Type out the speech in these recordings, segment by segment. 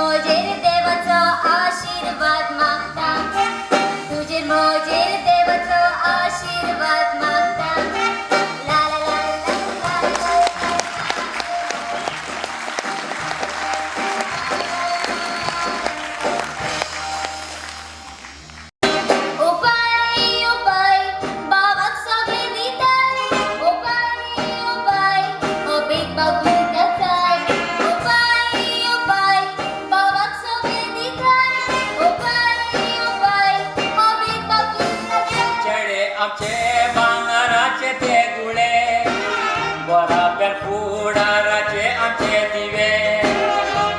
Moser देवाचो आशीर्वाद मागता, तुजेर मोजेर देवाचो आशीर्वाद मागता. ला ला ला ला ला ला. ओ बाय ओ बाय, बाबाक सगळें दिताय. ओ बाय ओ बाय, हो बेग बाबू जाय. ओ बाय ओ बाय, बाबाक सगळें दिताय. ओ बाय ओ बाय, हो बेग बाबू जाय. चेडे आमचे भांगराचे ते गुळे, बराबर फुडाराचे आमचे दिवे.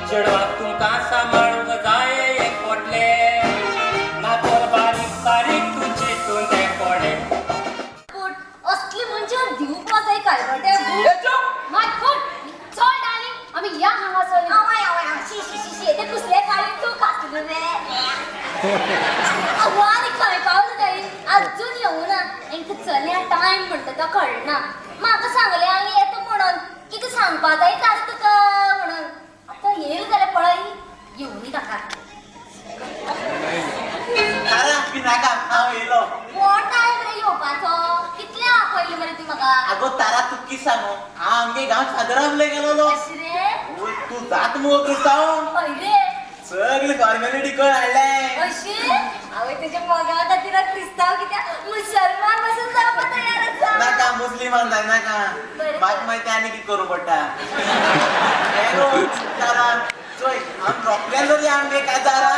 चेडवाक तुमकां सांबाळूंक जाय एक पोटले, ना तर बारीक सारीक तूं चिंतून ते कोडे. फूट असली मनशां दिवपा जाय काय बटे. माय फूट, चल डार्लिंग, आमी या हांगासर. आवय आवय आवय, शी शी शी शी, ते कुसले काडून तूं खातलो रे. अव्वा, आनी खंय पावलो ताई, अजून येवना. हेंका चल्या टायम म्हणटा तो कळना. म्हाका सांगलें हांव येता म्हणून, कितें सांगपा जाय तार तुका म्हणून. आतां येयलो जाल्यार पळय, येवनी ताका. तारा पिनाका, हांव येयलो. हो टायम रे येवपाचो, कितले आपयलें मरे तूं म्हाका. आगो तारा, तूं कितें सांगू, हांव आमगे गांव सादरामले गेलोलो. अशें रे? ओय, तूं जात मुगो क्रिस्तांव. हय रे. सगळे फॉर्मेलिटी करून हाडले. अशी हांवें तुज्या मोगा खातीर क्रिस्तांव कित्याक, मुसलमान पासून जावपा तयार आसा. नाका, मुस्लिमान जाय नाका. बरें. म्हाका मागीर ते आनी कितें करूं पडटा. हे गो तारा, चोय, हांव रोखडें जरी आमगे काजारा.